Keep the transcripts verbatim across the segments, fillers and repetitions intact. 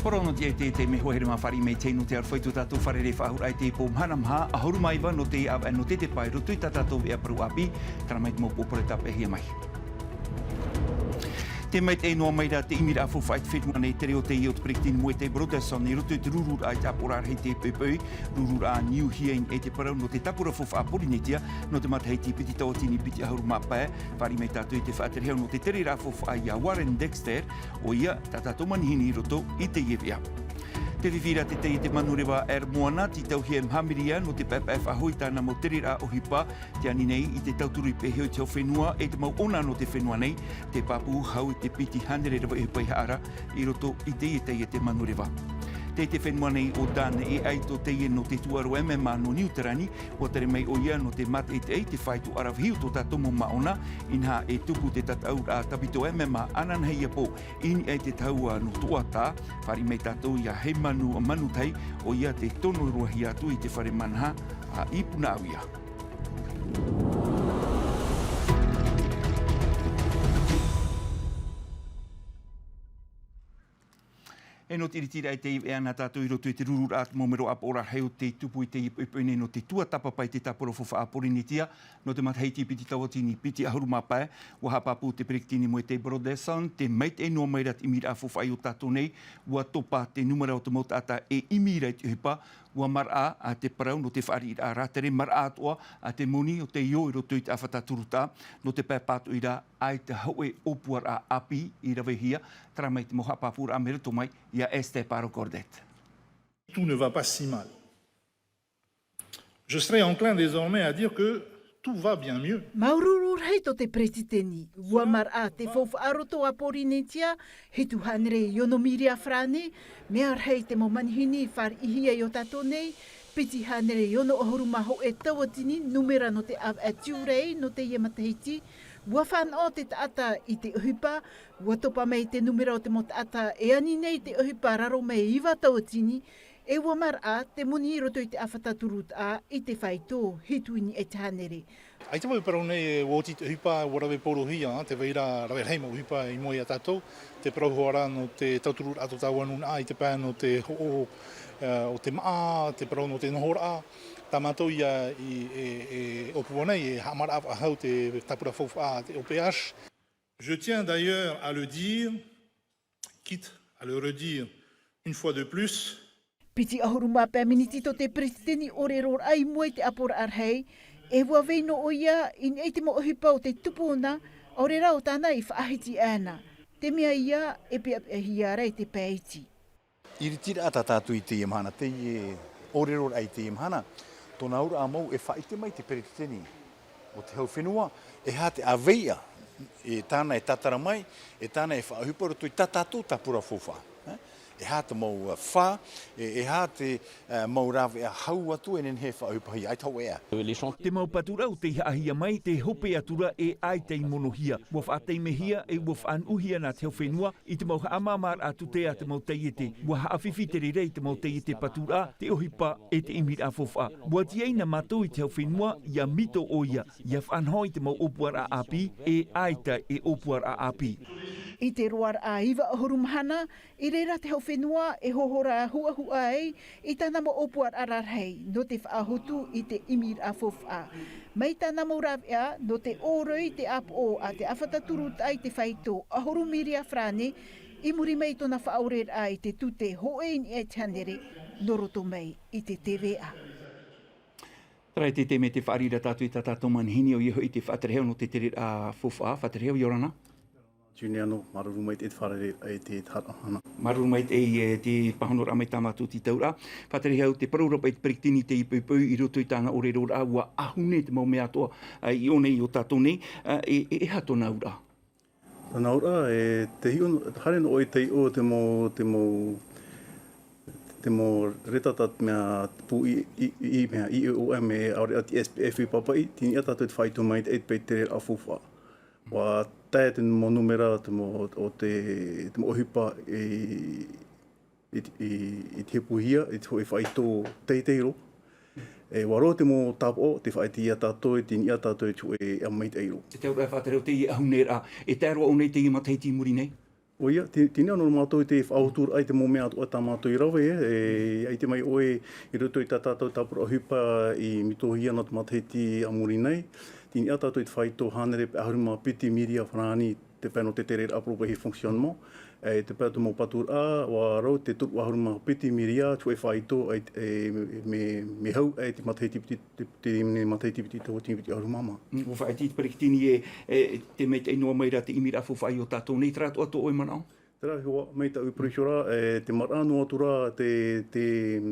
Parau nō te, te, te mea hoa here mā fāriʻi mai tei nō te aroha i tō tātou fārerei faʻahou i te pō mahana maha, ʻahuru mā iva nō te ʻāvaʻe nō te, te pae, roto i tā tātou veʻa parau ʻāpī, terā mai te mau pōpō reo tāpeʻahia mai. Tē maitaʻi noa mai ra te ʻimiraʻa faufaʻa i te fenua nei, te reo teie o te peretiteni Moetai Brotherson, i roto i te rururaʻa i te ʻāpoʻoraʻa rahi tei poipoi, rururaʻa niuhia i niʻa i te parau nō te tāpura faufaʻa Pōrīnetia, nō te matahiti piti tauatini piti ʻahuru mā pae, fāriʻi mai tātou i te faʻaterehau nō te tereraʻa faufaʻa ia Warren Dexter, ʻoia, tā tātou manihini i roto i teie veʻa. Tē fifi ra te taiete manureva Air Moana, tītauhia e maha miria nō te paepae faʻahou i tāna mau tereraʻa ʻohipa, tē ani nei i te tauturu i pēheo i te hau fenua, e te mau ʻona nō te fenua nei, tē pāpū hau i te piti hānere rave ʻohipa i haʻara, i roto i teie taiete manureva. Taiete fenua nei ʻo Dan, e ʻaito teie nō te tūʻaro M M A nō Niu Tirani, ʻua tae mai ʻoia nō te mātaʻitaʻi i te faito ʻaravihi o tō tātou mau māʻona, inaha e tupu te tataʻuraʻa tāpiti M M A ananahi ia pō, i niʻa i te tahua nō Toʻatā, fāriʻi mai tātou ia Heimanu Manutai, ʻoia tē tono roa hia atu i te fare manaha, ā, i Punaʻauia. E nō te ʻiritiraʻa i teie veʻa nā tātou i roto i te rururaʻa te mau mero ʻāpoʻoraʻa rahi o tei tupu i teie poipoi nei nō te tuatāpapa i te tāpura faufaʻa Pōrīnetia, nō te matahiti piti tauatini piti ʻahuru mā pae, ʻua haʻapāpū te peretiteni Moetai Brotherson, tē maitaʻi noa mai ra te ʻimiraʻa faufaʻa i ō tātou nei, ʻua topa te nūmera o te mau taʻata e ʻimi ra i te ʻohipa, ʻua maraʻa, ā, te parau nō te fāriʻiraʻa rātere, maraʻa atoʻa, ā, te moni o te io i roto i te ʻāfata turutaʻa, nō te pae pātoʻi ra, ʻaita hōʻē ʻōpuaraʻa ʻāpī i ravehia, terā mai te mau haʻapāpūraʻa mai roto mai, ia Esther Paro Cordet. Tout ne va pas si mal. Je serais enclin désormais à dire que tout va bien mieux. Māuruuru rahi tō te peretiteni, ʻua maraʻa te faufaʻa roto a Pōrīnetia, hitu hānere i ono miria farāne, mea rahi te mau manihini fāriʻihia i ō tātou nei, piti hānere i ono ʻahuru mā hōʻē tauatini nūmera nō te ʻāvaʻe Tiurai nō teie matahiti, ʻua fānaʻo te taʻata i te ʻohipa, ʻua topa mai te nūmera o te mau taʻata e ani nei te ʻohipa raro mai iva tauatini, e ʻua maraʻa te moni i roto i te ʻāfata turutaʻa i te faito hitu i niʻa i te hānere. ʻAita vau e parau nei, ʻua oti te ʻohipa, ʻua rave pōroʻhia, tē vai ra rave rahi mau ʻohipa i mua ia tātou, te parau hoʻi ra nō te tautururaʻa tō tāua nūnaʻa i te pae nō te hoʻo, ā, o te māʻa, te parau nō te nohoraʻa, tā mātou ia i, e, e ʻōpua nei, e haʻamaraʻa faʻahou te tāpura faufaʻa, te O P H. Je tiens d'ailleurs à le dire, quitte à le redire une fois de plus. Piti ʻahuru mā pae miniti tō te peretiteni ʻōreroraʻa i mua i te ʻāpoʻoraʻa rahi, e ʻua vai noa ʻoia i niʻa i te mau ʻohipa o te tupu ʻōna, ʻaore rā ʻo tāna i faʻahiti ana. Te mea ia, e peʻapeʻahia ra i te pae iti. ʻIritiraʻa tā tātou i teie mahana, teie ʻōreroraʻa i teie mahana, tōna auraʻa mau e faʻaʻite mai te peretiteni o te hau fenua, e aha te ʻāvaʻe e tāna e tātara mai, e tāna e faʻaʻohipa i roto i tā tātou tāpura faufaʻa. E aha te mau, ā, fā, e, e aha te, ā, mau rāveʻa hau atu e nehenehe e faʻaʻohipahia, ʻaita hōʻē ā. Te mau paturaʻa tei haʻahia mai, tē hope atu ra e ʻaita i monohia. ʻUa faʻataimehia, e ʻua faʻanuʻuhia nā te hau fenua, i te mau haʻamāmāraʻa tūtea a te mau taiete. ʻUa haʻafifi te reira i te mau taiete paturaʻa, te ʻohipa, e te ʻimiraʻa faufaʻa. ʻUa tiaʻi nā mātou i te hau fenua, ʻia mito ʻoia, ʻia faʻanaho i te mau ʻōpuaraʻa ʻāpī, e ʻaita e ʻōpuaraʻa ʻāpī. I te roaraʻa iva ʻahuru mahana, i reira te hau fenua e hohora huʻahuʻa ai, i tāna mau ʻōpuaraʻa rarahi, nō te faʻahotu i te ʻimiraʻa faufaʻa. Mai tāna mau rāveʻa, nō te ʻōroi te ʻāpoʻo a te ʻāfata turutaʻa i te faito ʻahuru miria farāne, i muri mai i tōna faʻaoreraʻa i te tute hōʻē i niʻa i te hānere, nō roto mai i te T V A. Terā e te taime tē fāriʻi ra tātou i tā tātou manihini, ʻoia hoʻi te faʻaterehau nō te tereraʻa faufaʻa, faʻaterehau, ʻia ora na. Juliano, māuruuru maitaʻi i te fārerei, e te, te haʻamanaʻo. Māuruuru maitaʻi, e, te pāhonoraʻa mai tā mātou tītauraʻa. Faʻaterehau, te parau ra paʻi te peretiteni i teie poʻipoʻi i roto i tāna ʻōreroraʻa, ʻua ʻahu nei te mau mea atoʻa, ā, i ʻō nei i ō tātou nei, ā, e, e, e aha tōna auraʻa? Tōna auraʻa, e, tē hiʻo, haere noa ʻoe tei ʻō te mau, te mau, te mau reta tā te mea pū i, i, i, mea I O M e ʻaore rā te S P F i Papaʻi, tei niʻa tātou te faito mai te, te tereraʻa faufaʻa. ʻUa tae te mau nūmera, te mau, o te, te mau ʻohipa i, i, i, i te hipohia, i te hōʻē faito teitei roa. E, ʻua roa te mau tāpaʻo, tē faʻaʻite ia tātou, tei niʻa tātou i te hōʻē ʻāvaʻe maitaʻi roa. Te auraʻa e faʻaterehau teie ʻahuneraʻa, e tae roa ʻō nei teie matahiti i muri nei? ʻOia, tei, teie nei nō mātou te faʻaoturaʻa i te mau mea atoʻa tā mātou i rave, e, e, ʻaita mai ʻoe i roto i tā tātou tāpura ʻohipa i mitohia nō te matahiti a muri nei. Teie nei tātou i te faito hānere pae ʻahuru mā piti miria farāni, te pae nō te tereraʻa poropaʻi fonctionnement. E, te pae o te mau paturaʻa, ʻua rau te toru ʻahuru mā piti miria, te hōʻē faito, e, e, mea, mea hau, e, te matahiti piti, te, te, te matahiti piti, te hōʻē piti ʻahuru mā maha. Mm, ʻua faʻaʻite te peretiteni e, e, tē maitaʻi noa mai ra te ʻimiraʻa faufaʻa i ō tātou nei, terā atoʻa tō ʻoe manaʻo? Terā, ʻua, mai tāʻu i poroʻi ra, e, te maraʻa noa atu ra te, te,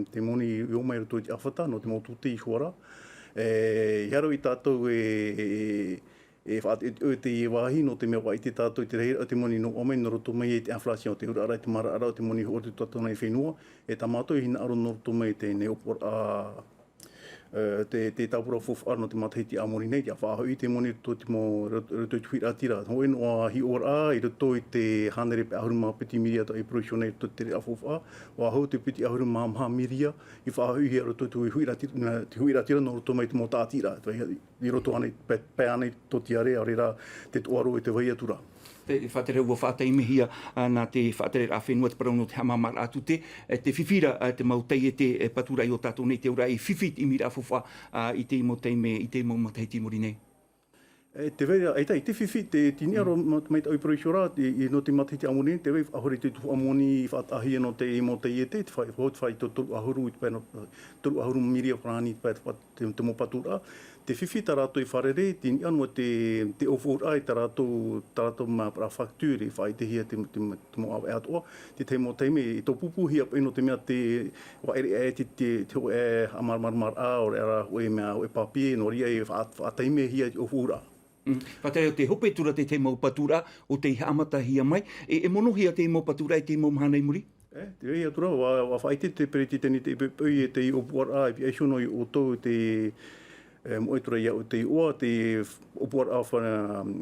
te moni i ō mai i roto i te ʻāfata, nō te mau tūtē i hua ra. E, ʻia rave tātou e, e, e faʻateʻoteʻo i teie vāhi, nō te mea ʻua ʻite tātou i te rahiraʻa o te moni nō ʻō mai, nō roto mai i te inflation, te auraʻa ra i te maraʻaraʻa o te moni i hōroʻa i tō tātou nei fenua, e tā mātou e hinaʻaro nō roto mai i teie nei ʻōpuaraʻa, e, te, te tāpura faufaʻa nō te matahiti a muri nei, ʻia faʻahoʻi te moni i roto i te mau, ro-, roto i te huiraʻatira. Hōʻē noa hiʻoraʻa i roto i te hānere pae ʻahuru mā piti miria tāʻu i poroʻi nei i roto i te tereraʻa faufaʻa, ʻua hau te piti ʻahuru mā maha miria i faʻahoʻihia i roto i te huiraʻatira, te huiraʻatira nō roto mai i te mau tāʻatiraʻa. I roto ānei, pae, pae ānei tō te tiare, ʻaore rā te toʻaro e te vai atu ra. Te faʻatere ʻua faʻataimehia, ā, nā te faʻatereraʻa fenua te parau nō te haʻamāmāraʻa tūtē, e, te fifi ra, ā, te mau taiete, e, paturaʻa i ō tātou nei, te auraʻa e fifi te ʻimiraʻa faufaʻa, ā, i te mau taime, i te mau matahiti i muri nei. E, te vai ra, ʻaita, ʻaita e fifi, te, teie nei roa, ma-, mai tāʻu i poroʻi ra, i, i, nō te matahiti a muri nei, tē vai faʻahou ra te tuhaʻa moni faʻataʻahia nō te mau taiete, te fai, te faito toru ʻahuru, i te pae nō, toru ʻahuru miria farāni, te pae, te, te mau paturaʻa. Te fifi tā rātou e fārerei, teie nei te, te ʻōfaʻuraʻa i tā rātou, tā rātou mau parau facture, e faʻaʻitehia te, te, te mau ʻāvaʻe atoʻa, te tahi mau taime, e tōpūpūhia paʻi nō te mea te, ʻua ʻere aʻe te, te, te hōʻē haʻamāramaramaraʻa, ʻaore rā hōʻē mea, hōʻē papier, nō reira e faʻa-, faʻataimehia te ʻōfaʻuraʻa. Mm. Faʻatere ʻo te hope atu ra te tahi mau paturaʻa, ʻo tei haʻamatahia mai, e, e monohia te mau paturaʻa i te mau mahana i muri? E, tē vai atu ra, ʻua, ʻua faʻaʻite te peretiteni te ʻipeʻipeʻo i teie ʻōpuaraʻa, e pihaʻi iho noa ia ʻoutou te, e, moʻe atu ra ia ʻoutou te iʻoa, te ʻōpuaraʻa fa-,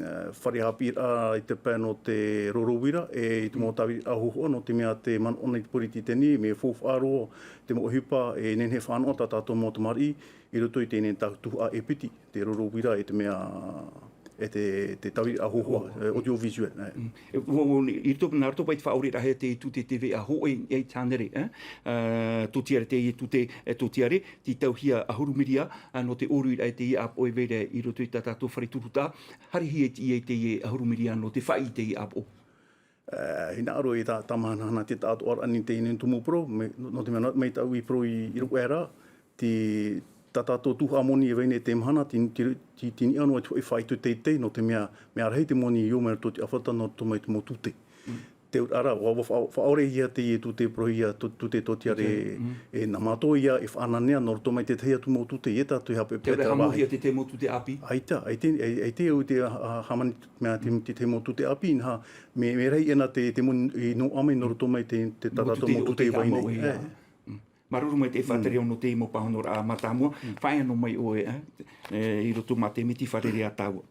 e, fare ʻāpīraʻa i te pae nō te roro uira, e i te mau tāviriraʻa hōhoʻa, nō te mea tē manaʻo nei te peretiteni, mea faufaʻa roa te mau ʻohipa, e nehenehe e fānaʻo tā tātou mau tamariʻi, i roto i teie nei tuhaʻa e piti, te roro uira e te mea, e te, te tāviriraʻa hōhoʻa, e, audiovisuel, e. Mm. E, ʻua, ʻua, i roto, nā roto paʻi te faʻaʻoreraʻahia te tūtē T V A hōʻē, e te hānere, e? Ā, tō tiare teie tūtē, e, tō tiare, tītauhia ʻahuru miria, ā, nō te ʻōruiraʻa i teie ʻāpoʻo e vai ra i roto i tā tātou fare turutaʻa, haerehia i teie, teie ʻahuru miria nō te faʻaʻī i teie ʻāpoʻo. E, hinaʻaro e tā, tāmahanahana te taʻatoʻaraʻa i teie nei tumu parau, mai, nō, nō te mea, mai tāʻu i parau i, i roto aʻe ra, te, tā tātou tuhaʻa moni e vai nei te mahana, te, te, te, teie nei noa te hōʻē faito teitei, nō te mea, mea rahi te moni i ō mai i roto i te ʻāfata nō roto mai i te mau tūtē. Mm. Te auraʻa ra, ʻua, ʻua fa-, faʻaʻorehia teie tūtē parauhia, tū-, tūtē tō tiare, tūtē, mm, e nā mātou ia e faʻananea nō roto mai i te tahi atu mau tūtē, e tātou e haʻapeʻapeʻa te rave. Te auraʻa e haʻamauhia te tahi mau tūtē ʻāpī? ʻAita, ʻaita, ʻaita, ʻaita au te, a, a, hāmani mea te, te tahi mau tūtē ʻāpī, inaha, mea, mea rahi ʻena te, te moni i noaʻa mai nō roto mai te, te tā tātou mau tūtē e vai nei. Mau tūtē i haʻamau, e. E. Mm. Māuruuru maitaʻi e Faʻatere, mm, nō te mau pāhonoraʻa mātāmua. Mm. Faʻaea noa mai ʻoe, e, e, i roto mā te miti fārerei a tāua.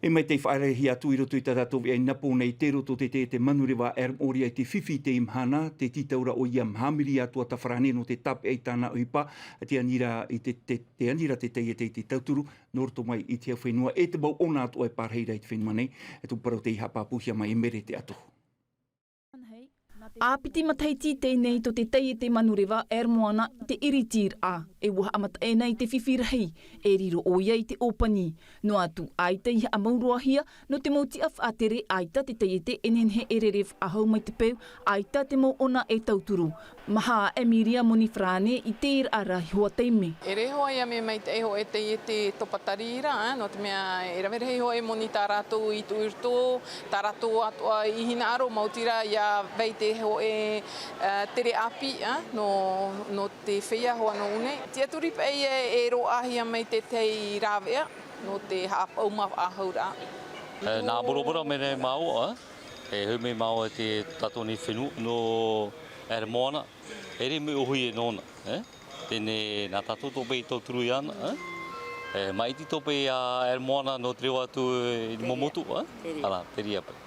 E mai tei faʻaʻerehia atu i roto i tā tātou veʻa i Napo nei, tei roto te, te, te manureva Air Moana i te fifi i teie mahana, te tītau ra ʻoia maha miria tuatāfarāni nō te tāpeʻa i tāna ʻohipa, tē ani ra i te, te, tē ani ra te taiete i te tauturu, nō roto mai i te fenua, e te mau ʻona atoʻa e pārahi ra i te fenua nei, e tō parau tei haʻapāpūhia mai e Mere Teato. ʻĀpiti matahiti teie nei tō te taiete manureva Air Moana i te ʻiritiraʻa, e ʻua haʻamata ʻena i te fifi rahi, e riro ʻoia i te ʻōpani. Noa atu, ʻaita i haʻamauruahia, nō te mau tiʻa faʻatere, ʻaita te taiete e nehenehe e rere faʻahou mai te peu, ʻaita te mau ʻona e tauturu. Maha aʻe miria moni farāne i teie ra i hoa taime. ʻEre hoʻi ia mea maitaʻi hōʻē taiete topa tari ra, ā, nō te mea e rave rahi hōʻē moni tā rātou i tuʻu i roto, tā rātou atoʻa i hinaʻaro, maoti rā ʻia vai te hōʻē, ā, tere ʻāpī, ā, nō, nō te feiā hoʻi nō ʻō nei. Tiʻaturi paʻi e, e roaʻahia mai te tahi rāveʻa nō te haʻapāpū faʻahou ra. E, nā Bora Bora mai nei māua, ā, e hoʻi mai māua te tātou nei fenua nō Air Moana. ʻEre mea ʻōhie nōna, e? Teie nei nā tātou tō paʻi i tauturu iāna, e? E, maʻiti tō paʻi a Air Moana nō te reo atu i te mau motu, e? Te reira. Ara, te reira paʻi.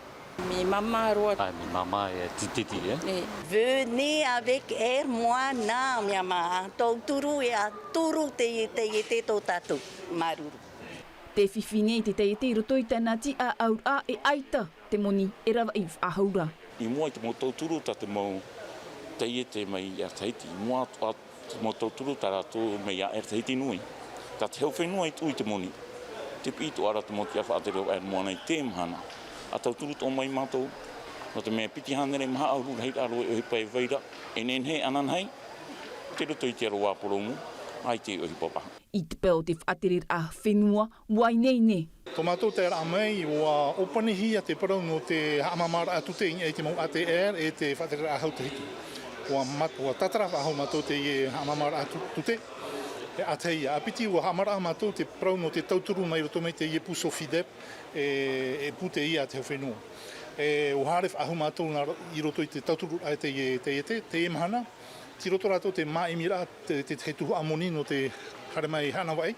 Mea māmā roa. Ai, mea māmā e tititi, e? E, venez avec Air Moana, mea mā, tauturu e a turu te, te, te tō tātou. Māuruuru. Te fifi nei te taiete i roto i tana tiʻaʻauraʻa e ʻaita te moni e ravaʻi faʻahou ra. I mua i te mau tauturu tā te mau taiete mai iā Tahiti, i mua atu, atu te mau tauturu tā rātou mai iā Air Tahiti Nui. Tā te hau fenua i tuʻu i te moni. Te piʻi atoʻa ra te mau tiʻa faʻatere o Air Moana i teie mahana. ʻA tauturu atoʻa mai mātou, nō te mea piti hānere maha ʻahuru rahiraʻa roa e ʻohipa e vai ra, e nehenehe e ananahi, tei roto i te aro ʻāpōroumu, ʻaita e ʻohipa paha. I te pae o te faʻatereraʻa fenua, ʻua ineine. Tō mātou taeraʻa mai, ʻua ʻōpanihia te parau nō te haʻamāmāraʻa tute i niʻa i te mau A T R e te faʻatereraʻa hau Tahiti. ʻUa mat-, ʻua tātara faʻahou mātou teie haʻamāmāraʻa tu-, tute. E ʻātahi ïa, ʻa piti ʻua haʻamāraʻa mātou te parau nō te tauturu mai roto mai teie pū SOFIDEP, e, e pū teie a te hau fenua. E ʻua haere faʻahou mātou nā ro-, i roto i te tauturu a teie, teie te, teie mahana. Tei roto rātou te māʻimiraʻa, te, te, te tuhaʻa moni nō te haere mai hanavaʻi,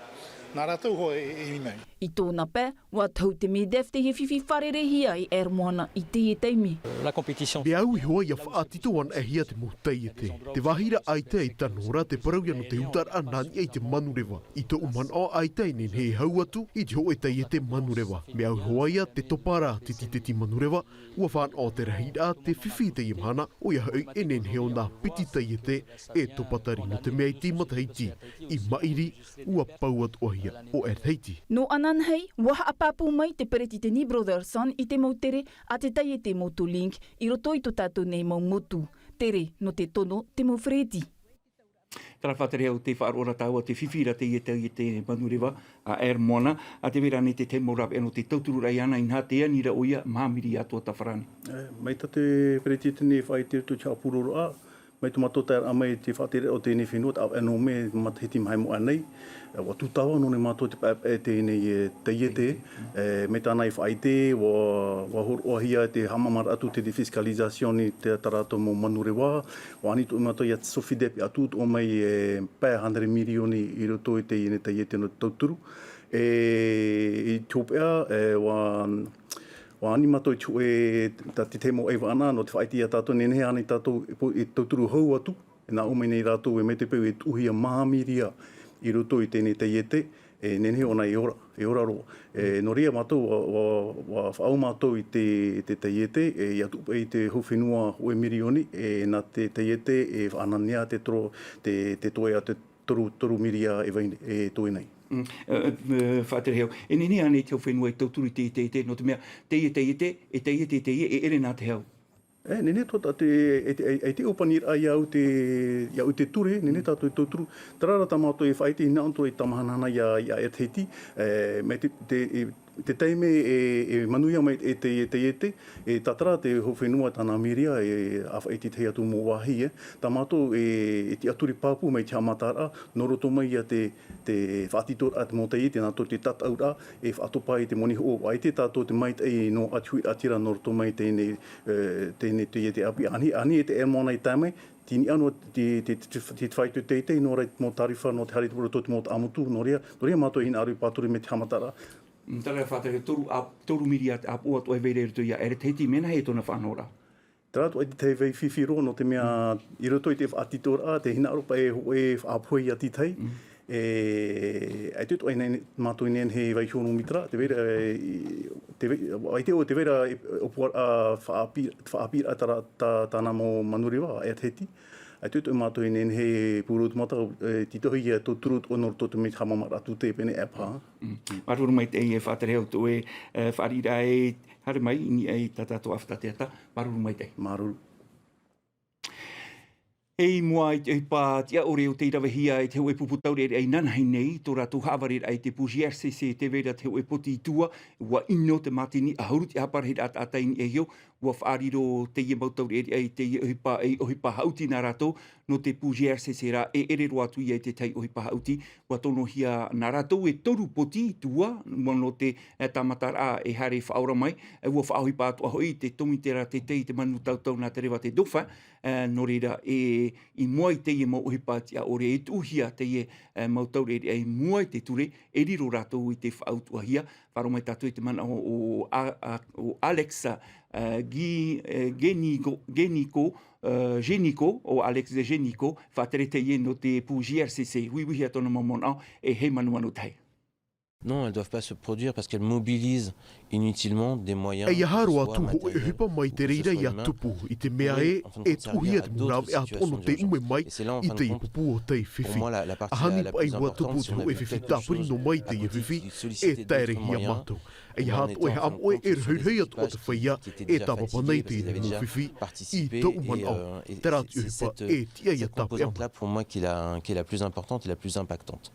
nā rātou hoʻi e, e ʻimi mai. I tōna pae, ʻua tohu te MEDEF teie fifi fārereihia e Air Moana i teie taime. La compétition. Mea au iho ā ʻia faʻatito anaʻe hia te mau taiete. Te vāhi ra ʻaita e tano ra te parau ïa nō te utaraʻa nā niʻa i te manureva. I tōʻu manaʻo ʻaita e nehenehe e hau atu i te hōʻē taiete manureva. Mea au iho ā ïa te topa ra te titeti manureva, ʻua fānaʻo te rahiraʻa te fifi i teie mahana, ʻoia hoʻi e nehenehe ʻōna piti taiete e topa tari nō te mea i te matahiti i maʻiri ʻua pau atoʻa hia ʻo Air Tahiti. Nō ananahi, ʻua haʻapāpū mai te peretiteni Brotherson i te mau tere a te taiete Motolink i roto i tō tātou nei mau motu. Tere nō te tono te mau fereti. Terā faʻaterehau, tē faʻaroʻo ra tāua te fifi ra teie taiete manureva a Air Moana, ʻa tē vai ra ānei te tahi mau rāveʻa nō te tautururaʻa iāna, inaha tē ani ra ʻoia maha miria atoʻa tāfara nei. E, mai tā te peretiteni e faʻaʻite i roto i te haʻapuroroʻa, mai tō mātou taeraʻa mai te faʻatereraʻa o teie fenua, te ʻāvaʻe nō mē matahiti maha moʻa nei, e, ʻua tūtava noa nei mātou te paepae teie, e, taiete, e, mai tāna i faʻaʻite, ʻua, ʻua hōroʻahia te haʻamāmāraʻa tute, te défiscalisation i te, tā rātou mau manureva, ʻua ani atoʻa mātou ia te SOFIDEP ʻia tuʻu atoʻa mai e pae hānere mirioni i roto i teie nei taiete nō te tauturu. E, i te hopeʻa, e, ʻua, ʻua ani mātou i te hōʻē, tā te tahi mau ʻaivaʻa nō te faʻaʻite ia tātou, nehenehe ānei tātou e po-, e tauturu hau atu, e nā ʻō mai nei rātou e mai te peu e tuʻuhia maha miria i roto i teie nei taiete, e nehenehe ʻōna e ora, e ora roa. E, nō reira mātou, ʻua, ʻua, ʻua faʻaau mātou i te, te taiete, e, ʻia tuʻu paʻi i te hau fenua hōʻē mirioni, e, nā te taiete, e, faʻananea te toro, te, te toe a te toru, toru miria e vai, e toe nei. Mm, e, e, e, faʻaterehau. E nehenehe ānei te hau fenua e tauturu i te, te, te, nō te mea, teie, teie, te, e teie, te, teie, e ʻere nā te hau. E, nehenehe atoʻa te, e, e, e, e te ʻōpaniraʻa ia au te, ia au te ture, nehenehe tātou e tauturu. Terā rā tā mātou e faʻaʻite i nā ʻō atu i te tamahanahana ia, ia Air Tahiti, e, mai te, te, e, te taime e, e manuia mai e te, e te, e te, e tātara te hau fenua tāna miria, e, ʻa faʻaʻite i te tahi atu mau vāhi, e. Tā mātou e, e tiʻaturi pāpū mai te haʻamataraʻa, nō roto mai ia te, te faʻatitoraʻa te mau taiete, nā roto te tataʻuraʻa, e faʻatopa i te moni hoʻo. ʻUa ʻite tātou te maitaʻi nō ʻati huiraʻatira nō roto mai teie nei, e, teie nei taiete ʻāpī. Ani, ani e te Air Moana i tae mai, tini ʻano te, te, te, te, te faito teitei, nō reira mau tārifa, nō te haere i roto te mau taʻamotu, nō reira, nō reira mātou e hinaʻaro i pāturi mai te haʻamataraʻa. Mm, terā faʻatere toru, ā, toru miria te ʻāpoʻo atoʻa e vai ra i roto ia Air Tahiti, mea nāhea tōna faʻanahoraʻa? Terā atoʻa te tahi vai fifi roa, nō te mea i roto i te faʻatitoraʻa, tē hinaʻaro paʻi e hōʻē faʻapohe ia te tahi. Mm. E, ʻaita atoʻa nei mātou i nehenehe e vaiiho nō mai terā, tē vai ra, e, tē vai, ʻaita ʻo tē vai ra, e, ʻōpuaraʻa faʻaʻāpī, faʻaʻāpīraʻa tā, tā, tāna mau manureva, Air Tahiti. ʻAita atoʻa mātou i nehenehe e pūrou atu mātou, e, tītauhia e tauturu atoʻa nō roto te mea haʻamāmāraʻa tute pēnei e pā. Mm. Māuruuru maitaʻi e faʻaterehau tō ʻoe, e, fāriʻiraʻa e haere mai i niʻa i tā tātou ʻāfata teata. Māuruuru maitaʻi. Māuruuru. E i mua i te ʻohipa tiʻa ʻore o tei ravehia e te hōʻē pupu taureʻareʻa inanahi nei, tō rātou haʻavareraʻa i te pū G R C C, tē vai ra te hōʻē poti i tua, ʻua ʻino te mātini ʻahuru te ʻāparahiraʻa taʻata i niʻa iho, ʻua faʻariro teie mau taureʻareʻa i teie ʻohipa, ei ʻohipa haʻuti nā rātou, nō te pū G R C C rā, e ʻere roa atu ia i te tahi ʻohipa haʻuti, ʻua tonohia nā rātou e toru poti i tua, nō te, e, tāmataraʻa e haere faʻaora mai, e, ʻua faʻaʻohipa atoʻa hoʻi te tōmite ra teitei i te manu tautau nā te reva te Dauphin, e, nō reira, e, i mua i teie mau ʻohipa tiʻa ʻore e tuʻuhia teie, e, mau taureʻareʻa i mua i te ture, e riro rātou i te faʻautuʻahia. Faʻaroʻo mai tātou i te manaʻo o, o, a, a, o Alex, e, Gi-, e, Geniko, Geniko, e, Geniko, o Alex Geniko, faʻatere teie nō te pū G R C C, uiuihia tōna mau manaʻo, e hei manumanu tahi. Non, elles doivent pas se produire parce qu'elles mobilisent inutilement des moyens. E aha roa atu hoʻi e ʻohipa mai te reira ia tupu i te mea ē e tuʻuhia te mau rāveʻa atoʻa nō te ʻume mai i teie pupu o tei fifi. ʻAhani paʻi ua tupu te hoʻe fifi tāpiri noa mai teie fifi e taerehia mātou. E aha atoʻa e haʻamoʻe e rahuirahi atoʻa te feiā e tāpapa nei teie mau fifi i tōʻu manaʻo. Terā te ʻohipa e tiʻa ia tāpeʻa mai. Pour moi qui est la plus importante et la plus impactante.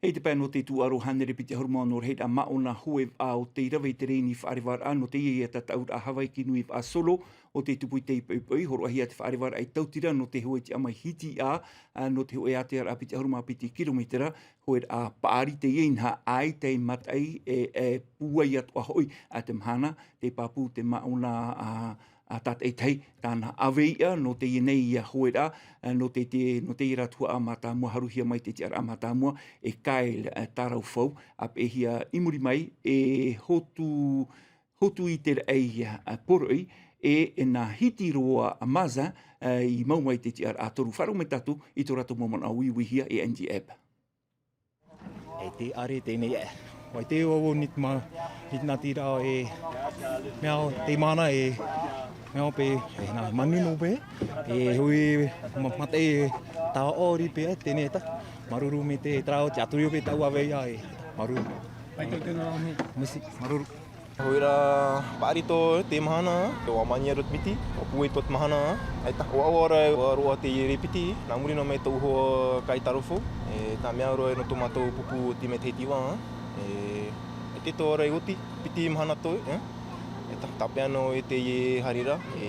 I te pae nō te tūʻaro hānere piti ʻahuru mā ono rahiraʻa māʻona hoe vaʻa o tei rave i te rēni faʻarevaraʻa nō teie tataʻuraʻa Havaiki Nui Vaʻa Solo o te tupu i te poipoi. Hōroʻahia te faʻarevaraʻa i Tautira nō te hoe tiʻa mai Hitiʻa, nō te hoe ātearaʻa piti ʻahuru mā piti kirometera. Hoeraʻa paʻari teie inaha ʻaita e mataʻi e pūai atoʻa hoʻi a te mahana. Te pāpū te māʻona a tātaʻitahi tāna ʻave iʻa nō teie nei ia hoeraʻa, nō te nō teie rā tuhaʻa mātāmua haruhia mai te tiʻaraʻa mātāmua e Kyle Taraufau. A peʻehia i muri mai e hotu hotu i te raʻi poroʻi e nā Hitiroa Maza i mau mai te tiʻaraʻa toru. Faʻaroʻo mai tātou i tō rātou mau manaʻo uiuihia e Andy Ebb. E te ʻare tēnei e. Wai te o ni te ma ni te nati rā e mea o te mana e mea o pe e nā manu no pe e hui mate e tā ori pe tēnei e tā maruru me te trao te aturio pe tau ave ia e maruru. Misi maruru. Hoera paʻari tō te mahana, te wā mania rot piti o pue tō te mahana. Ai tā o aʻo ara e ua roa te iere piti nā muri nō mai tō uho kai tarofu e tā mea roa e nō tō mātou pupu o te me te hiti wā e te tō ara e oti piti mahana tō e tā tāpea nō e te ie harira e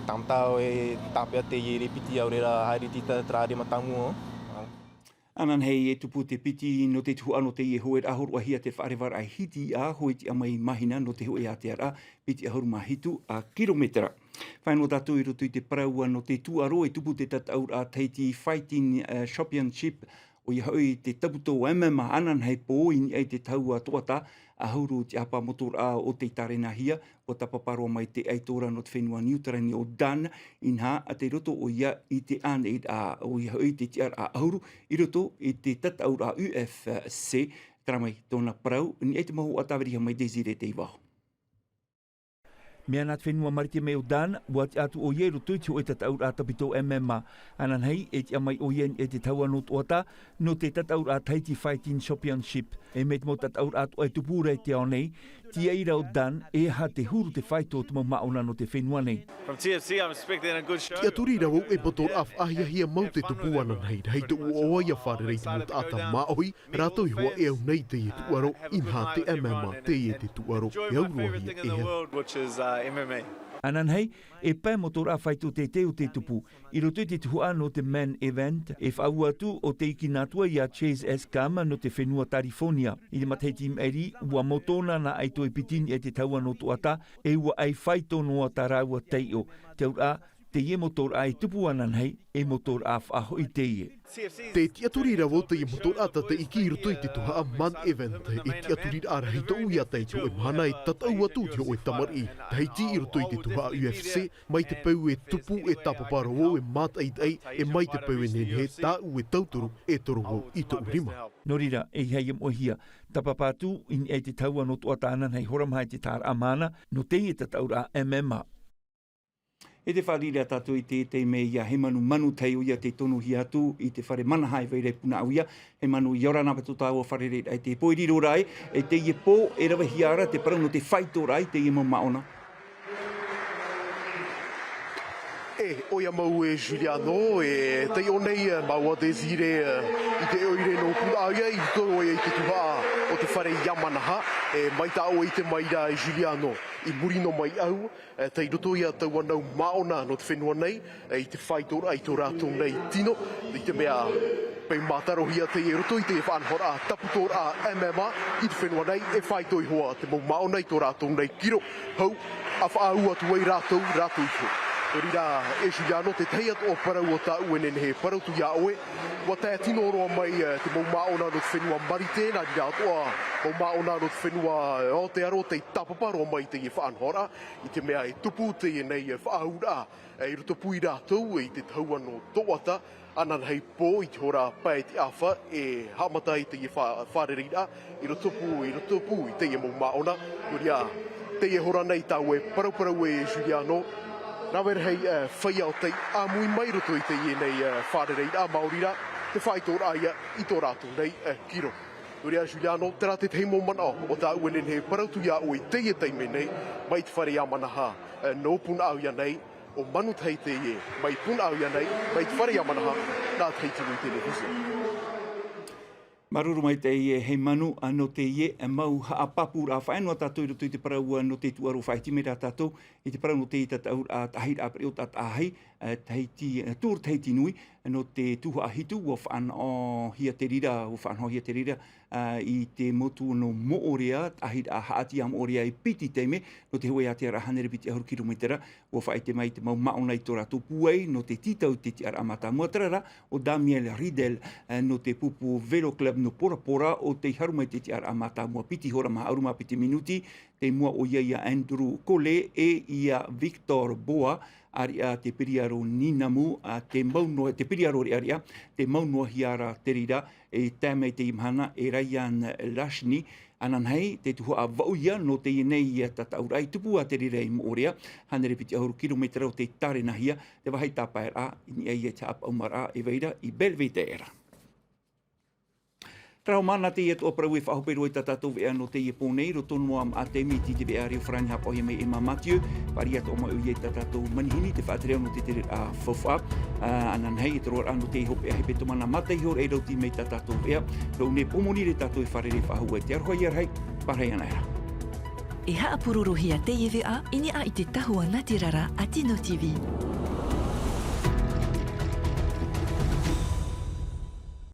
tāmata e tāpea te iere piti au reira haere tita te rāre matamua. Ananahi e tupu te piti nō te tuhaʻa nō teie hoe raʻa horoʻahia te faʻarevaraʻa hiti a hoe tiʻa mai mahina nō te hoe ātearaʻa piti ʻahuru mā hitu a kirometera. Faʻaino tātou i roto i te paraua nō te tūʻaro e tupu te tataʻuraʻa tahiti fighting championship. ʻO ia hoʻi te tabuto mma ananahi pō i niʻa i te taua toʻata ʻahuru te ʻāpā motoraʻa o te tarenahia. Ua tapapa roa mai te ʻaito ra nō te fenua niutarani o dan inaha a te roto ʻo ia i te ʻāneʻiraʻa ʻo ia hoʻi te tiʻaraʻa ʻahuru i roto i te tataʻuraʻa ufc. Tara mai tōna parau niʻa i te mau huʻa tāviriha mai desire tei vaho. Mea nā te fenua marite mai o dan ua tiʻa atu ʻo ia i roto i te hoʻe tataʻuraʻa tapito mma ananahi e tiʻa mai ʻo ia i te taua nō toʻata nō te tataʻuraʻa tahiti fighting championship. E mai te mau tataʻuraʻa toʻa e tupu ra i te ao nei tiaʻi ra o dan e aha te huru te faito o te mau māʻona nō te fenua nei. Tiʻaturi rā vau e motoraʻa faʻahiahia mau te tupu ananahi rahi tōʻu ʻoaʻoa ia fārerei te mau taʻata māʻohi rātou i hoa e au nei teie tūʻaro inaha te mma teie te tūʻaro e au roa hia e hea. Ananahi e pae motoraʻa faito teitei o te tupu i roto i te tuhaʻa nō te man event e faʻaua atu o te iki nā tua ia chase s kama nō te fenua tarifonia. I te matahiti maʻiri ua motona nā ʻaito e piti niʻa i te taua nō toʻata e ua ʻai faito noa tā rāua taiʻo. Te auraʻa teie motoraʻa e tupu ananahi e motoraʻa faʻahoʻi teie. Te tiʻaturi rā vau teie motoraʻa tataʻiki i roto i te tuhaʻa man event e tiʻaturiraʻa rahi tōʻu ia tae i te hoʻe mahana e tataʻu atu te hoʻe tamariʻi tahiti i roto i te tuhaʻa ufc mai te peu e tupu e tāpapa rā vau e mātaʻitaʻi e mai te peu e nehenehe tāʻu e tauturu e toro vau i tōʻu rima. Nō reira e ihaia moʻehia tāpapa atu i niʻa i te taua nō toʻata ananahi hora maha i te tāraʻa māna nō teie tataʻuraʻa mma. E te fāriʻi rā tātou i te taime ia he manu manu tahi ʻo ia te tonuhia atu i te fare manaha e vai ra i punaʻauia. He manu ia ora nā pato tāua fare rei rai te pō e riro rā e teie pō e ravehia ara te parau nō te faito rā i teie mau māʻona. E ʻo ia mau e juliano e taiʻo nei māua desire i te ʻoire nō punaʻauia i roto ʻo ia i te tuhaʻa o te fare ia manaha. E mai tāʻoe i te mai rā e juliano i muri nō mai au. Tei roto ia taua nau māʻona nō te fenua nei i te faitoraʻa i tō rātou nei tino i te mea pei mātarohia teie roto i te faʻanahoraʻa taputoraʻa mma i te fenua nei e faito ihoa te mau māʻona i tō rātou nei kiro hau a faʻaau atu ai rātou rātou iho. Nō reira e juliano tētahi atu o parau o tāʻu e nehenehe parau atu iā ʻoe. Ua tae tino roa mai te mau māʻona nō te fenua marite nā reira atoʻa mau māʻona nō te fenua aotearoa tei tāpapa roa mai teie faʻanahoraʻa i te mea e tupu teie nei faʻaauraʻa i roto pū i rātou i te taua nō toʻata. Ananahi pō i te hora pae te ʻāfa e haʻamata ai teie fārereiraʻa i roto pū i roto pū i teie mau māʻona. Nō reira, teie hora nei tāua e parauparau e juliano, rave rahi feiā o tei ʻāmui mai roto i teie nei fārereiraʻa māori rā, te faʻaitoraʻa ia i tō rātou nei kiro. Nō reira juliano, terā tētahi mau manaʻo o tāua e nehenehe e parau atu iā ʻoe i teie taime nei mai te fare iāmanaha nō punaʻauia nei, o manu tahi teie mai punaʻauia nei mai te fare iāmanaha nā tahiti nui television. Māuruuru maitaʻi e hei manu. Nō teie mau haʻapāpūraʻa faʻaea noa tātou i roto i te parau nō te tuʻaro faʻahiti mai rā tātou i te parau nō teie tataʻuraʻa taʻahiraʻa pereʻoʻo taʻahi tahiti, tuʻaro tahiti nui. Nō te tuhaʻa hitu ua faʻanahohia te reira ua faʻanahohia te reira i te motu nō moʻorea taʻahiraʻa haʻati a moʻorea i piti taime. Nō te hoʻe ʻātiaraʻa hānere piti ʻahuru kirometera. Ua faʻaʻite mai te mau māʻona i tō rātou pūai nō te tītau i te tiʻaraʻa mātāmua terā rā o damiel ridel nō te pupu velo club nō porapora o tei haru mai te tiʻaraʻa mātāmua piti hora maha ʻahuru mā piti minuti. Tei mua o ia ia andrew cole e ia victor boa, ariʻa te piriaro ninamu a te mau noa te piriaro riʻariʻa. Te mau noa hiara te reira e tae mai teie mahana e ryan lashni. Ananahi te tuhaʻa vaʻu ia nō teie nei ia tataʻuraʻa i tupu a te reira i moʻorea hānere piti ʻahuru kirometera o tei tārenahia te vāhi tāpaeraʻa i niʻa ia i te haʻapaʻumaraʻa e vai ra i belvedere. Taraho māna teie atoʻa parau e faʻahope roa i tā tātou veʻa nō teie pō nei roto noa maʻa te miti te veʻa reo farani hapaʻohia mai e mā mathieu. Faʻaria atoʻa mai ʻo ia i tā tātou manihini te faʻatereraʻa nō te tereraʻa faufaʻa. Ananahi e te roaraʻa nō teie hopeʻa hepetoma nā mataʻi hora e rauti mai tā tātou veʻa. Rau nei pōmonire tātou e fārerei faʻahou ai te aroha ia rahi. Pārahi ana era. E haʻapurorohia teie veʻa i niʻa i te tahua nā te rara a tino tv.